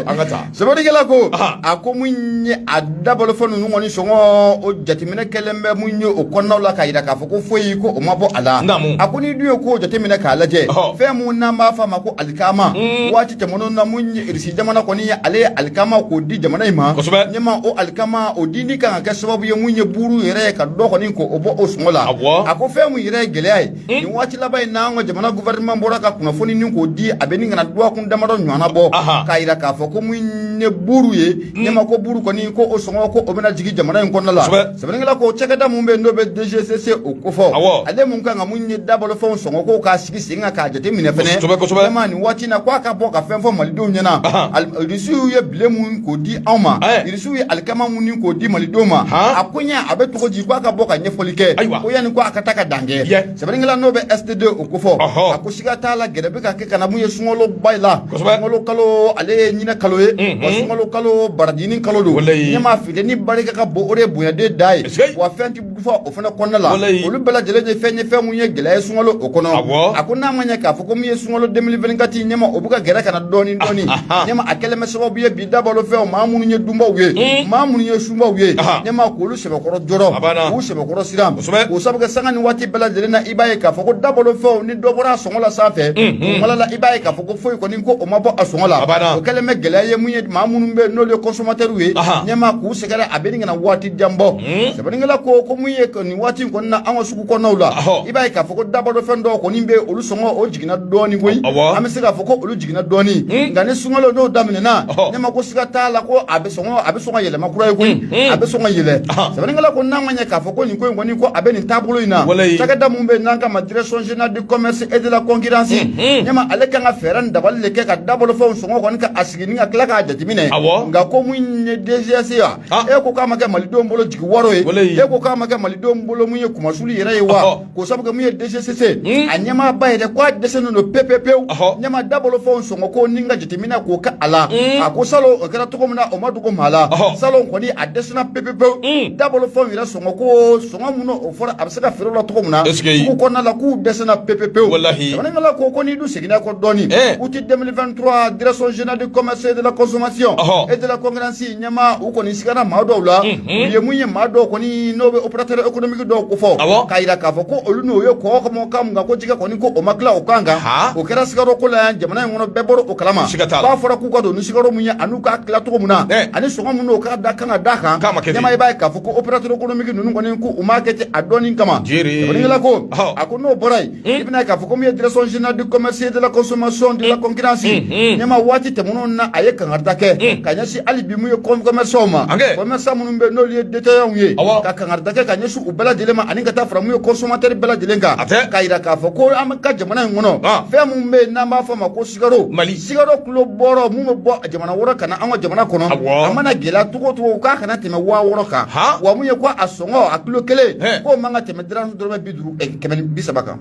an ka taa. Sɛbɛnnikɛla ko, Ahan. a ko mun ye a dabalofɛn ninnu kɔni sɔngɔ, o jateminɛ kɛlen bɛ mun ye o kɔnɔnaw la, k'a jira k'a fɔ ko foyi ko o ma bɔ a la. Naamu. A ko n'i dun ye ko jateminɛ k'a lajɛ, fɛn mun n'an b'a fɔ a ma ko alikama, waati tɛmɛnenw na, mun ye Irisi jamana kɔni ye, ale ye alikama k'o di jamana in ma. Ɲɛma, o alikama o dindi kan ka kɛ sababu ye mun ye buru yɛrɛ ye, ka dɔ kɔni k'o bɔ o sɔngɔ la. A ko fɛn mun yɛrɛ ye gɛlɛya ye nin waati laban in na, an ka jamana gouvernement bɔra ka kunnafoni ni k'o di, a bɛ ni kana dɔgɔkun damadɔ ɲɔgɔnna bɔ, k'a jira k'a fɔ ko mun ye buru ye, ɲɛma, ko buru kɔni ko o sɔngɔ ko o bɛna jigin jamana in kɔnɔna la. Sɛbɛnnikɛla ko cakɛda mun bɛ yen n'o bɛ DGCC o kofɔ, ale mun kan ka mun ye dabalofɛnw sɔngɔ ko k'a sigi sen kan k'a jateminɛ fɛnɛ, ɲɛma, nin waati in na, k'a ka bɔ ka fɛn fɔ malidenw ɲɛna. Irisiw ye blé mun k'o di anw ma, Irisiw ye alikama mun ni k'o di malidenw ma, a ko ɲɛ a bɛ cogo di, k'a ka bɔ ka ɲɛfɔli kɛ, ko yanni ko a ka taa ka dan kɛ. Sɛbɛnnikɛla n'o bɛ ST2 o kofɔ, a ko siga t'a la, gɛrɛ bɛ ka kɛ ka na mun ye sunkaloba in la. Sunkalo kalo, ale ye ɲinɛ kalo ye, wa sunkalo kalo barajini kalo don. Ɲɛma, funteni barika ka bon, o de ye bonyaden da ye, wa fɛn tɛ fɔ o fana kɔnɔna la. Olu bɛɛ lajɛlen ye fɛn ye, fɛn mun ye gɛlɛya ye sunkalo o kɔnɔ. A ko n'a ma ɲɛ k'a fɔ ko min ye sunkalo 2024, ɲɛma, o bɛ ka gɛrɛ ka na dɔɔni dɔɔni, ɲɛma, a kɛlen bɛ sababu ye bi dabalofɛnw, maa minnu ye dunbaw ye, maa minnu ye sunbaw ye, ɲɛma, k'olu sɛbɛkɔrɔ jɔrɔ, k'u sɛbɛkɔrɔ siran, k'o sabu kɛ sanga ni waati bɛɛ lajɛlen na, i b'a ye k'a fɔ ko dabalofɛnw ni dɔ bɔra a sɔngɔ la sanfɛ, o la i b'a ye k'a fɔ ko foyi kɔni ko o ma bɔ a sɔngɔ la. O kɛlen bɛ gɛlɛya ye mun ye maa minnu bɛ yen n'olu ye consommateurs ye, ɲɛma, k'u sɛgɛrɛ, a bɛ nin ka na waati jan bɔ. Sɛbɛnnikɛla ko mun ye nin waati in kɔni na, an ka sugu kɔnɔnaw la, i b'a ye k'a fɔ ko dabalofɛn dɔw kɔni bɛ yen, olu sɔngɔ o jiginna dɔɔni koyi. An bɛ se k'a fɔ ko olu jiginna dɔɔni, nka ni sunkalo n'o daminɛna, ɲɛma, ko siga t'a la ko a bɛ sɔngɔ, a bɛ sɔn ka yɛlɛma kura ye koyi, a bɛ sɔn ka yɛlɛ. Sɛbɛnnikɛla ko n'a ma ɲɛ k'a fɔ ko nin ko in kɔni ko a bɛ nin taabolo in na, cakɛda mun bɛ yen n'an k'a ma Direction générale du commerce et de la concurrence, ɲɛma, ale kan ka fɛɛrɛ ni dabali de kɛ ka dabalofɛnw sɔngɔ kɔni ka a sigi ni ka tila k'a jateminɛ. Nka ko mun ye DGS ye, e ko k'a ma kɛ malidenw bolo jigi waro ye, e ko k'a ma kɛ malidenw bolo mun ye kumasuli yɛrɛ ye wa, k'o sabu kɛ mun ye DGCC a ɲɛmaaba yɛrɛ ko a dɛsɛlen don pewu pewu, ɲɛma, dabalofɛnw sɔngɔ ko ni ka jateminɛ k'o kɛ a la. A ko salon o kɛra cogo min na, o ma dogo maa la. Salon kɔni a dɛsɛna pewu pewu, dabalofɛnw yɛrɛ sɔngɔ ko sɔngɔ minnu o fɔra a bɛ se ka feere la cogo min na sugu kɔnɔna la, k'u dɛsɛna pewu pewu. Sɛbɛnnikɛla ko n'i dun seginna kɔ dɔɔni, août 2023, Direction générale du commerce et de la consommation et de la concurrence, ɲɛma, u kɔni sigara maa dɔw la, u ye mun ye maa dɔw kɔni n'o bɛ opérateur économique dɔw kofɔ, k'a jira k'a fɔ ko olu n'o ye kɔgɔ kɔmɔ kan mun kan, ko jɛgɛ kɔni ko o ma tila o kan kan. O kɛra sigaro ko la yan jamana in kɔnɔ, bɛɛ bɔra o kalama. K'a fɔra k'u ka don ni sigaro mun ye an'u k'a tila cogo min na, ani sɔngɔ mun n'o ka da kan ka d'a kan, ɲɛma, i b'a ye k'a fɔ ko opérateur économique ninnu kɔni ko u m'a kɛ ten a dɔɔnin kama. Sɛbɛnnikɛla ko, a ko n'o bɔra yen, i bɛna ye k'a fɔ ko min ye Direction générale du commerce et de la consommation de la concurrence, ɲɛma, waati tɛmɛnenw na, a ye kangarida kɛ ka ɲɛsin hali bi mun ye commerçants ma, commerçant minnu bɛ n'olu ye détaillants ye, ka kangarida kɛ ka ɲɛsin u bɛɛ lajɛlen ma, ani ka taa fara mun ye consommateur bɛɛ lajɛlen kan, k'a jira k'a fɔ ko an ka jamana in kɔnɔ, fɛn mun bɛ yen n'an b'a fɔ a ma ko sigaro, sigaro kilo bɔrɔ mun bɛ bɔ jamana wɛrɛ ka na an ka jamana kɔnɔ, a mana gɛlɛya cogo o cogo, k'a kana tɛmɛ 6000 kan. Wa mun ye ko a sɔngɔ a kilo kelen, k'o man ka tɛmɛ dɔrɔmɛ 50, 130 kan.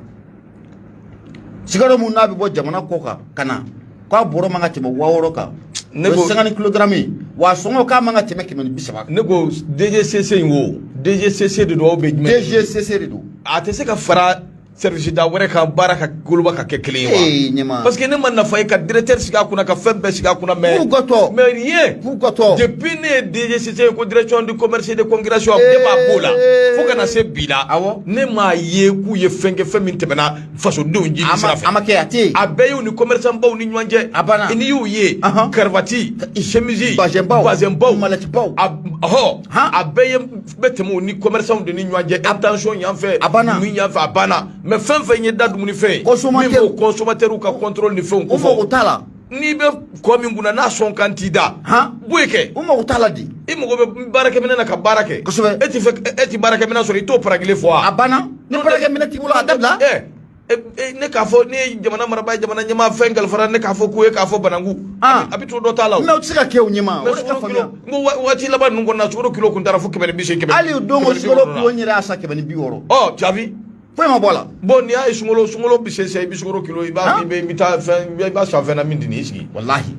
Sigaro mun n'a bɛ bɔ jamana kɔ kan ka na, k'a bɔrɔ man ka tɛmɛ 6000 kan. Ne ko 50 kilogaramu, wa a sɔngɔ k'a man ka tɛmɛ 130 kan. Ne ko DGCC in, wo DGCC de don aw bɛ jumɛn? DGCC de don. A tɛ se ka fara service da wɛrɛ kan, baara ka goloba ka kɛ kelen ye wa? Ee ɲɛma. Parce que ne ma nafa ye ka directeur sigi a kunna, ka fɛn bɛɛ sigi a kunna, mais K'u ka tɔ. Mais rien. K'u ka tɔ. Depuis ne ye DGCC ye, ko Direction du commerce et de concurrence, ne b'a b'o la fo ka na se bi la, ne m'a ye k'u ye fɛn kɛ, fɛn min tɛmɛna fasodenw jigi sira fɛ. A ma kɛ, a tɛ yen. A bɛɛ y'u ni commerçant baw ni ɲɔgɔn cɛ. A banna. N'i y'u ye, cravate, chemise, Bazɛnbaw. Bazɛnbaw, Malɛtibaw. A ɔhɔ, a bɛɛ ye bɛ tɛmɛ u ni commerçant de ni ɲɔgɔn cɛ, attention yan fɛ, A banna. Ninnu yan fɛ, a banna. Mais fɛn fɛn ye da dumunifɛn ye, Consommateur. min b'o consommateur ka contrôle ni fɛnw U mago t'a la. N'i bɛ kɔ min kunna n'a sɔn kan t'i da, bɔ yen kɛ. U mago t'a la di. I mago bɛ baarakɛminɛn na ka baara kɛ. E ti fɛ, e ti baarakɛminɛn sɔrɔ, i t'o parakile fɔ wa? A banna. Ni baarakɛminɛn t'i bolo, a dabila. Ne k'a fɔ ne ye jamana marabaa ye, jamana ɲɛmaa fɛn kalifara ne k'a fɔ k'o ye k'a fɔ bananku, a bɛ to dɔ t'a la o. Mais o tɛ se ka kɛ o ɲɛma. Mais O de ka sukaro faamuya. kilo, n ko waati laban ninnu kɔnɔ na, sukaro kilo kun taara fo 180, 100. Hali o don ko 160 sukaro na. kilo n yɛrɛ y'a san 160. Ɔ, tu as vu? Foyi ma bɔ a la. Bon, n'i y'a ye sunkalo bɛ se sisan, i bɛ sukaro kilo i b'a Han? i bɛ taa fɛn, i b'a san fɛn na min tɛ nin, i sigi. Walahi.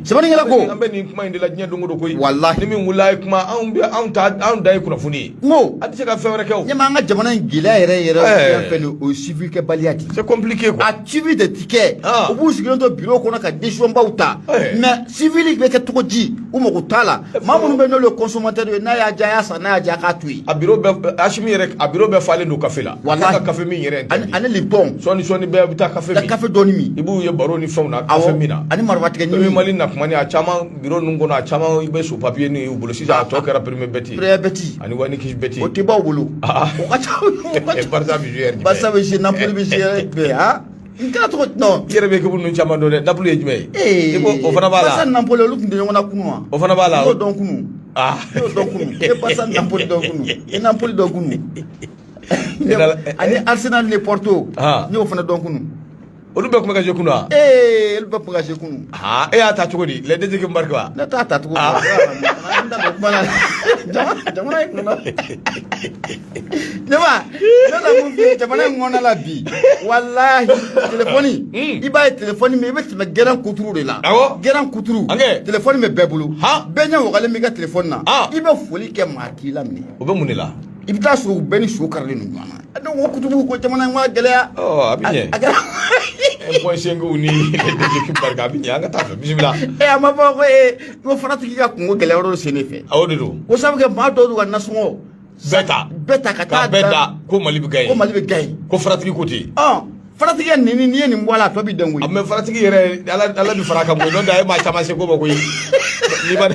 Sɛbɛnnikɛla ko an bɛ nin kuma in de la diɲɛ don o don koyi. Walahi. Ni min wulila ye kuma, anw bɛ anw ta, anw dan ye kunnafoni ye. N ko an tɛ se ka fɛn wɛrɛ kɛ o. Ɲɛma, an ka jamana in gɛlɛya yɛrɛ yɛrɛ fɛn fɛn de, o ye suivi kɛbaliya de ye. C'est compliqué quoi. A suivi de ti kɛ. Ah. U b'u sigilen to bureau kɔnɔ ka décision baw ta, mais suivi bɛ kɛ cogo di, u mago t'a la. Maa minnu bɛ, n'olu ye consommateur ye, n'a y'a diya a y'a san, n'a y'a diya a k'a to yen. A bureau bɛɛ, Asimi yɛrɛ, a bureau bɛɛ falen don kafe la. Walahi. A ka kafe min yɛrɛ ani interdit. Ani Lipton. Sɔɔni sɔɔni bɛɛ bɛ taa kafe ka min. kafe dɔɔni min. I b'u ye baro ni fɛnw na, kafe min na. Ani marifatigɛ Premier ɲimi. Mali na kuma ni a caman bureau ninnu kɔnɔ, a caman i bɛ so papier ni y'u bolo sisan, a tɔ kɛra Premier Bet ye. Premier Bet. Ani 1xBet. O tɛ baw bolo. Ah. O ka ca, o ka ca. Barça bɛ jouer yɛrɛ jumɛn? Barça bɛ jouer, Napoli bɛ jouer yɛrɛ jumɛn? Ah, n kɛra cogo non. I yɛrɛ bɛ équipe ninnu caman dɔn dɛ. Napoli ye jumɛn ye? Ee. I ko o fana b'a Barça la. ni Napoli, olu tun tɛ ɲɔgɔn na kunun wa? O fana b'a la. N y'o dɔn kunun. Ah. N y'o dɔn kunun. I ye Barça ni Napoli dɔn kunun, i ye Napoli dɔn kunun. Ani Arsenal ni Porto. Ah. N y'o fana dɔn kunun. Olu bɛɛ tun bɛ ka jouer kunun wa? Ee, olu bɛɛ tun bɛ ka jouer kunun. Ah, e y'a ta cogo di? Les deux équipes marquent wa? Ne t'a ta cogo. Ah. N da don kuma la jamana in kɔnɔ. Ɲama, ne na mun f'i ye jamana in kɔnɔna la bi, walahi, telefɔni, i b'a ye telefɔni min, i bɛ tɛmɛ gɛrɛn kuturu de la. Awɔ. Gɛrɛn kuturu. Ankɛ. Telefɔni bɛ bɛɛ bolo. Han. Bɛɛ ɲɛ wagalen b'i ka telefɔni na. Ah. I bɛ foli kɛ, maa t'i laminɛ. O bɛ mun de la? I bɛ taa sɔrɔ u bɛɛ ni so karilen don ɲɔgɔn na. Donc o kutubu ko jamana in ma gɛlɛya. Ɔ, a bɛ ɲɛ. A kɛra. 1.5 ni les deux équipes marquent, a bɛ ɲɛ, an ka taa fɛ, bisimila. E, a ma fɔ ko ee, ko faratigi ka kungo gɛlɛya yɔrɔ dɔ sen ne fɛ. Awɔ, de don. Ko sabu kɛ maa dɔw y'u ka nasɔngɔ bɛɛ ta. Bɛɛ ta ka K'a taa bɛɛ da ko Mali bɛ gagner. Ko Mali bɛ gagner. Ko faratigi ko ten. Ɔ, faratigi ye nin, n'i ye nin bɔ a la, a tɔ b'i dɛn koyi. A mais faratigi yɛrɛ, Ala bɛ fara a kan koyi, n'o tɛ a ye maa caman se ko ma koyi. N'i ma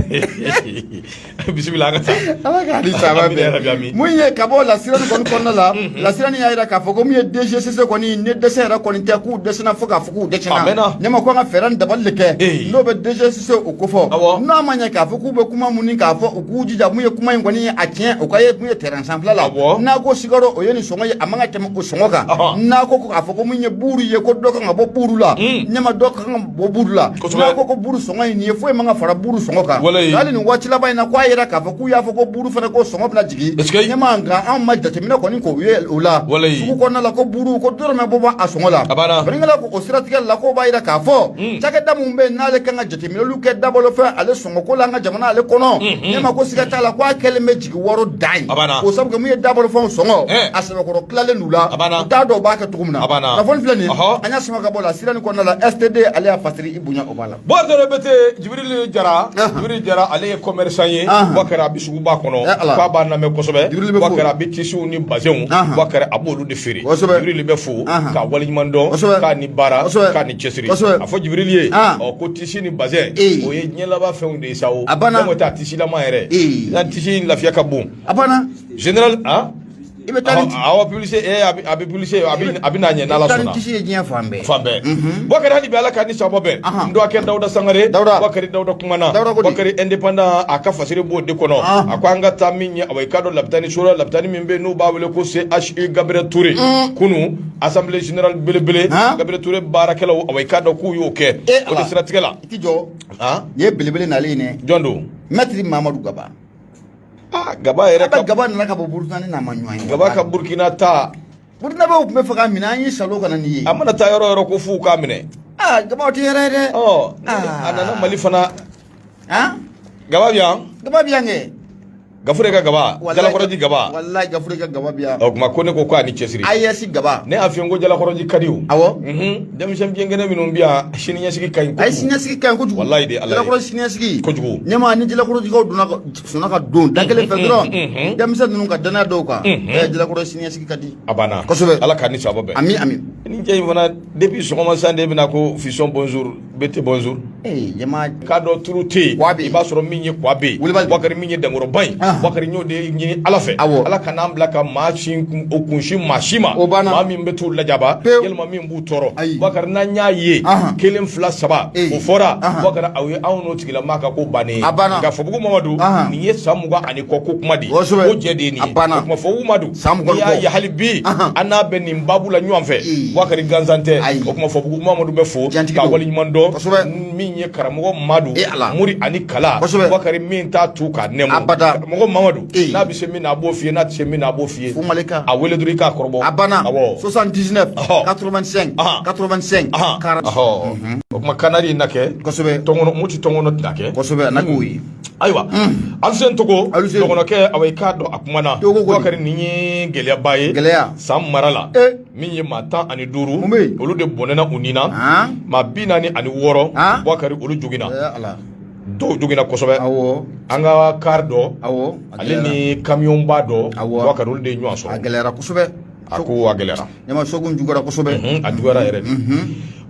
bisimila, an ka taa. Ala k'a ni saba. Amina yarabi, amin. Bɛn mun ye ka bɔ lasirani kɔni kɔnɔna la, lasirani y'a jira k'a fɔ ko mun ye DGCC kɔni ni dɛsɛ yɛrɛ kɔni tɛ, k'u dɛsɛna fo k'a fɔ k'u dɛsɛna. A mɛnna. Ɲɛma ko an ka fɛɛrɛ ni dabali de kɛ n'o bɛ DGCC o kofɔ. N'a ma ɲɛ k'a fɔ k'u bɛ kuma mun ni k'a fɔ, u k'u jija mun ye kuma in kɔni ye a tiɲɛ, o ka ye mun ye terrain sanfɛla la. N'a ko sukaro, o ye nin sɔngɔ ye, a man ka tɛmɛ o sɔngɔ kan. N'a ko k'a fɔ ko mun ye buuru ye, ko dɔ kan ka bɔ buuru la, ɲɛma, dɔ kan ka bɔ buuru la. N'a ko ko buuru sɔngɔ ye nin ye, foyi man ka fara buuru sɔngɔ kan. Hali nin waati laban in na, ko a yira k'a fɔ k'u y'a fɔ ko buuru fana ko sɔngɔ bɛna jigin. Ɲɛma, nka anw ma jateminɛ kɔni k'o ye o la sugu kɔnɔna la, ko buuru ko dɔrɔmɛ bɔ a sɔngɔ la. A banna. Sɛbɛnnikɛla ko o siratigɛ la, k'o b'a yira k'a fɔ cakɛda mun bɛ yen n'ale kan ka jateminɛliw kɛ dabɔlɔfɛn ale sɔngɔ ko la an ka jamana ale kɔnɔ, ɲɛma, ko siga t'a la ko a kɛlen bɛ jigi waro dan ye. A banna. O sabu kɛ mun ye dabɔlɔfɛnw sɔngɔ a sɛbɛkɔrɔ tilalen d'u la. A banna. U t'a dɔn u b'a kɛ cogo min na. A banna. Kunnafoni filɛ nin ye, an y'a sama ka bɔ la sira nin kɔnɔna la, STD ale y'a fasiri, i bonya o b'a la. Bon, dɔrɔn bɛ tɛ Jibril Jara. Jibril Jara, ale ye commerçant ye. Bakari, a bɛ suguba kɔnɔ. Eh, Ala. K'a b'a lamɛn kosɛbɛ. Jibril bɛ fo. Bakari, a bɛ tisiw ni bazɛnw. Bakari, a b'olu de feere. Jibril bɛ fo k'a waleɲuman dɔn, k'a ni baara, k'a ni cɛsiri. A fɔ Jibril ye, ɔ, ko tisi ni bazɛn, o ye diɲɛ laban fɛnw de ye sa o. A banna. N'o tɛ a tisilama yɛrɛ. Na tisi in lafiya ka bon. A banna. Général, ah. I bɛ taa ni Awɔ, publicité, a bɛ publicité, a bɛ n'a ɲɛ n'Ala i bɛ taa ni sɔnna. tisi ye diɲɛ fan bɛɛ. Fan bɛɛ, Bakari, hali bi Ala ka ni sababa bɛn. N dɔgɔkɛ Dawuda Sangare. Dawuda. Bakari Dawuda kumana. Dawuda ko di? Bakari indépendant, a ka fasiri b'o de kɔnɔ. A ko an ka taa min ye, awa, i k'a dɔn lapitani so la, lapitani min bɛ yen n'u b'a wele ko CHU Gabriel Touré, kunu assemblée générale belebele, Gabriel Touré baarakɛlaw, awa, i k'a dɔn k'u y'o kɛ. Eh, O de Ala. siratigɛ la. I ti jɔ. Nin ye belebele nalen ye dɛ. Jɔn don? Maître Mamadu Gaba. Ah, Gaba yɛrɛ A bɛ ka Gaba nana ka bɔ Burukina, ne n'a ma ɲɔgɔn ye. Gaba ka Burukina ta. Burukinabew tun bɛ fɛ k'a minɛ, an y'i salo ka na nin ye. A mana taa yɔrɔ o yɔrɔ, ko f'u k'a minɛ. Aa, Gaba, o tɛ yɛrɛ ye dɛ. Ɔ, Ah. a nana Mali fana. Han. Gaba bɛ yan. Gaba bɛ yan kɛ. Gafure ka Gaba. Walayi. Jalakɔrɔji Gaba. Walayi, Gafure ka Gaba bɛ yan. O tuma ko ne ko k'a ni cɛsiri. AES Gaba. Ne y'a f'i ye ko Jalakɔrɔji ka di o. Awɔ. Denmisɛn binkɛnɛ minnu bɛ yan, siniɲɛsigi ka ɲi A ye kojugu. siniɲɛsigi ka ɲi kojugu. Walayi de Ala ye. Jalakɔrɔ siniɲɛsigi. Kojugu. Ɲɛma ni Jalakɔrɔjikaw donna ka sɔnna ka don da kelen fɛ dɔrɔn, denmisɛn ninnu ka danaya dɔw kan. Jalakɔrɔ siniɲɛsigi ka di. A banna. Kosɛbɛ. Ala k'a ni sababa bɛn. Ami ami. Ni cɛ in fana, depuis sɔgɔma san de bɛna ko fisɔn bonjour, BT bonjour. Ee, ɲɛma. K'a dɔn turu tɛ yen. Kwa bɛ yen. I b'a sɔrɔ min ye kwa bɛ yen. Wulibali. Bakari, min ye dankɔrɔba ye. Bakari, n y'o de ɲini Ala fɛ. Ala kan'an bila ka maa si o kunsin maa si ma. O banna. Maa min bɛ t'u lajaba. Pewu. Yalima min b'u tɔɔrɔ. Ayi. Bakari, n'an y'a ye. Kelen, fila, saba. O fɔra. Bakari, aw ye anw n'o tigilama ka ko bannen ye. A banna. Nka Fabugu Mamadu. Nin ye san 20 ani kɔ ko kuma de ye. Kosɛbɛ. O jɛ de ye nin A ye. banna. O tuma Fabugu Mamadu. San 20 N'i y'a kɔ. ye hali bi. An n'a bɛ nin baabu la ɲɔgɔn fɛ. Bakari, gansan tɛ. Ayi. O tuma Fabugu Mamadu bɛ fo. Jantigi K'a don. waleɲuman dɔn. Kosɛbɛ. Min ye karamɔgɔ Madu. Eh, Ala. Muri ani kala. Kosɛbɛ. Bakari, min t'a tu k'a nɛmu. Abada. Karamɔgɔ. Karamɔgɔ Mamadu n'a bɛ se min na a b'o f'i ye, n'a tɛ se min na a b'o f'i ye. Fo Malika. A wele dɔrɔn i k'a kɔrɔbɔ. A banna. Awɔ. 79 85 85 40. O tuma canard in na kɛ. Tɔnkɔnɔ Moti tɔnkɔnɔ tɛna kɛ. Kosɛbɛ, a na k'o ye. Ayiwa, Aluseni Togo dɔgɔnɔkɛ, awa i k'a dɔn a kumana. Togo ko di? Bakari, nin ye gɛlɛyaba ye. Gɛlɛya. San mara la, min ye maa 15, Mun bɛ yen? olu de bɔnɛna u ni na. Maa 46, Bakari, olu joginna. Eh, Ala. Dɔw joginna kosɛbɛ. An ka car dɔ, A ale gɛlɛyara. ni kamiyɔnba dɔ, Bakari, olu de ye ɲɔgɔn A sɔrɔ. gɛlɛyara kosɛbɛ. A ko a gɛlɛyara. Ɲama sokun juguyara kosɛbɛ. A juguyara yɛrɛ de.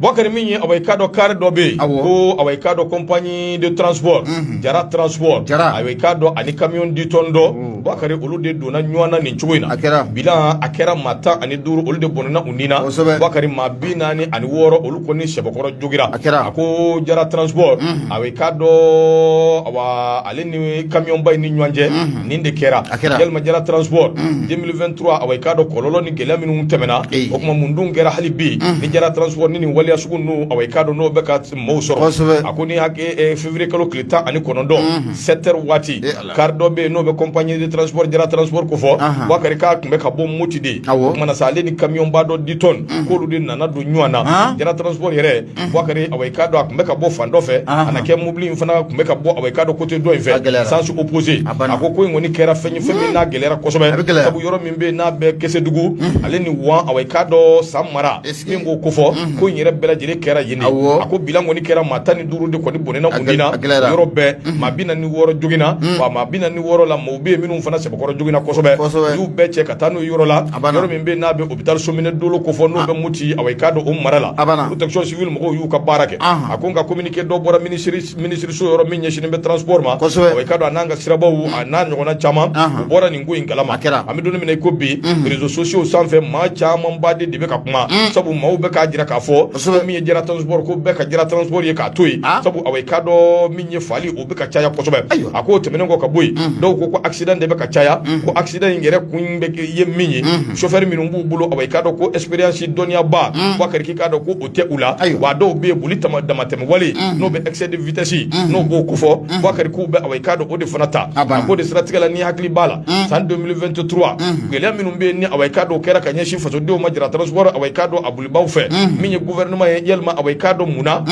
Bakari, min ye awa i k'a dɔn car dɔ bɛ yen ko awa i k'a dɔn compagnie de transport Jara Transport, Jara. awa i k'a dɔn ani camion 10 tonnes dɔ, Bakari, olu de donna ɲɔgɔn na nin cogo in na. A kɛra. Bilan a kɛra maa 15, olu de bɔnɛna u ni na. Bakari, maa 46, olu kɔni sɛbɛkɔrɔ jogira. A kɛra. A ko Jara Transport, awa i k'a dɔn awa ale ni camion ba in ni ɲɔgɔn cɛ nin de kɛra. A kɛra. Yalima Jara Transport 2023, awa i k'a dɔn kɔlɔlɔ ni gɛlɛya minnu tɛmɛna, o tuma mun dun kɛra hali bi ni Jara Transport ni nin waleya sugu ninnu, awa i k'a dɔn n'o bɛ ka maaw sɔrɔ? A ko ni hakɛ février kalo tile 19, 7 heures waati, Eh, Ala. car dɔ bɛ yen n'o bɛ compagnie de transport Jara Transport ko fɔ, Bakari, k'a tun bɛ ka bɔ Moti de. O tuma na sa, ale ni camion ba dɔ 10 tonnes, k'olu de nana don ɲɔgɔn na. Jara Transport yɛrɛ, Bakari, awa i k'a dɔn a tun bɛ ka bɔ fan dɔ fɛ, a na kɛ mobili in fana tun bɛ ka bɔ, awa i k'a dɔn côté dɔ in A fɛ, gɛlɛyara. sens opposé. A banna. A ko ko in kɔni kɛra fɛn ye, fɛn min n'a gɛlɛyara kosɛbɛ. A bɛ gɛlɛya. Sabu yɔrɔ min bɛ yen n'a bɛ Kɛsɛdugu ale ni Wan, awa i k'a dɔn San mara Est-ce que- min b'o kofɔ, ko in yɛrɛ bɛɛ lajɛlen kɛra yen de. A ko bilan kɔni kɛra maa 15 de kɔni bɔnɛna u ni na A gɛlɛyara. yɔrɔ bɛɛ, maa 46 joginna, wa maa 46 la, maaw bɛ yen minnu fana sɛbɛkɔrɔ joginna kosɛbɛ. U y'u bɛɛ cɛ ka taa n'u ye yɔrɔ la, A banna. yɔrɔ min bɛ yen n'a bɛ hôpital Somine Dolo kofɔ, n'o bɛ Moti, awa i k'a dɔn o mara la. A banna. Protection civile mɔgɔw y'u ka baara kɛ. A ko nka communiqué dɔ bɔra ministre so yɔrɔ min ɲɛsinnen bɛ transport ma, awa i k'a dɔn a n'an ka sirabaw a n'a ɲɔgɔnna caman, u bɔra nin ko in kalama. A kɛra. An bɛ don min na i ko bi, réseaux sociaux sanfɛ, maa camanba de bɛ ka kuma, sabu maaw bɛ k'a jira k'a fɔ ko min ye Jara Transport, ko bɛɛ ka Jara Transport ye k'a to yen, sabu awa i k'a dɔn min ye fali, o bɛ ka caya kosɛbɛ. A k'o tɛmɛnen kɔ ka bɔ yen, dɔw ko ko accident de bɛ ka caya, ko accident in yɛrɛ kun bɛ ye min ye, chauffeur minnu b'u bolo, awa i k'a dɔn ko expérience dɔnniyaba, Bakari, k'i k'a dɔn ko o tɛ u la. Wa dɔw bɛ yen, boli damatɛmɛ wale n'o bɛ excès de vitesse n'o b'o kofɔ, Bakari, k'u bɛ awa i k'a dɔn o de fana ta. A banna. A k'o de siratigɛ la, n'i hakili b'a la, san 2023, gɛlɛya minnu bɛ yen ni awa i k'a dɔn o kɛra ka ɲɛsin fasodenw ma Jara Transport, awa i k'a dɔn a bolibaw fɛ, min ye gouvernement ye, yalima awa i k'a dɔn mun na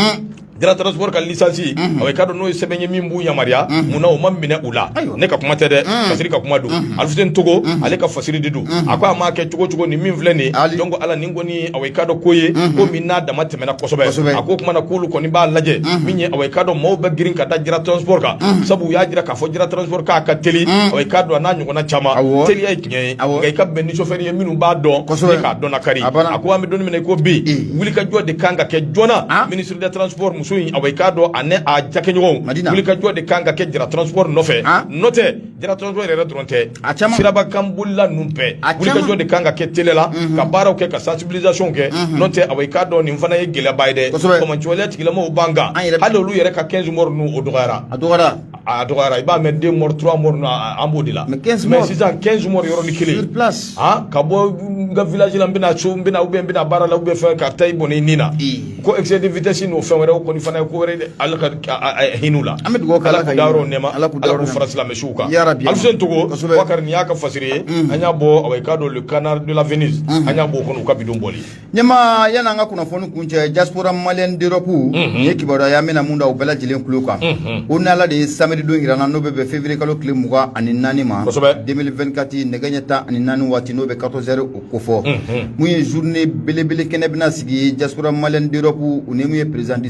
Jara Transport ka licence, awa i k'a dɔn n'o ye sɛbɛn ye min b'u yamaruya, mun na o ma minɛ u la? Ne ka kuma tɛ dɛ, Fasiri ka kuma don. Alifuseni Togo, ale ka fasiri de don. A ko a m'a kɛ cogo cogo, nin min filɛ nin ye, Ali. donc ala nin kɔni, awa i k'a dɔn ko ye ko min n'a dama tɛmɛna kosɛbɛ. A ko kuma na k'olu kɔni b'a lajɛ min ye, awa i k'a dɔn maaw bɛ girin ka da Jara Transport kan, sabu u y'a jira k'a fɔ Jara Transport k'a ka teli, awa i k'a dɔn a n'a ɲɔgɔnna caman. Teliya ye tiɲɛ ye, nka i ka bɛn ni chauffeur ye minnu b'a dɔn ni k'a dɔn nakari. A banna. A ko an bɛ don min na i ko bi, wulikajɔ de kan ka kɛ joona. Ministre des Transports muso in, awa i k'a dɔn ani a cakɛɲɔgɔnw, Madina. wulikajɔ de kan ka kɛ Jara Transport nɔfɛ. N'o tɛ, Jara Transport yɛrɛ dɔrɔn tɛ, A caman. sirabakan bolila ninnu bɛɛ, A caman. wulikajɔ de kan ka kɛ télé la, ka baaraw kɛ, ka sensibilisation kɛ. N'o tɛ, awa i k'a dɔn nin fana ye gɛlɛyaba ye dɛ. Banbaanciwaleya tigilamɔgɔw b'an kan. An yɛrɛ- Hali olu yɛrɛ ka 15 morts ninnu, o dɔgɔyara. A dɔgɔyara. A dɔgɔyara, i b'a mɛn 2 morts, 3 morts ninnu, an b'o de la. Mais 15 Mais morts. sisan 15 morts yɔrɔnin kelen Sur place. Ah, ka bɔ n ka village la, n bɛna so, n bɛna ou bien n bɛna baara la ou bien fɛn, ka taa i bɔnɛ i ni na. Ko excès de vitesse n'o fɛn wɛrɛ, o kɔni fana ye ko wɛrɛ ye dɛ. Ala ka hinɛ u la. An bɛ dugawu kɛ Ala Ala ka k'u hinɛ dayɔrɔ u la. nɛɛma. Ala k'u Ala dayɔrɔ k'u nɛɛma. fara silamɛsuw kan. Ya Rabbi. Alifuseni Togo, Bakari, nin y'a ka fasiri ye, an y'a bɔ, awa i k'a dɔn Le Canard de la Venise, an y'a bɔ o kɔnɔ, u ka bidon bɔli. Ɲɛma, yan'an ka kunnafoni kun cɛ, diaspora malienne d'Europe, nin ye kibaruya ye an bɛna mun da u bɛɛ lajɛlen tulo kan. O n'Ala de ye samedi don yira n na, n'o bɛ bɛn février kalo tile 24 ma 2024, nɛgɛ ɲɛ 14 waati, n'o bɛ 14 heures o kofɔ. Mun ye journée belebele kɛnɛ bɛna sigi diaspora malienne d'Europe, u ni mun ye président du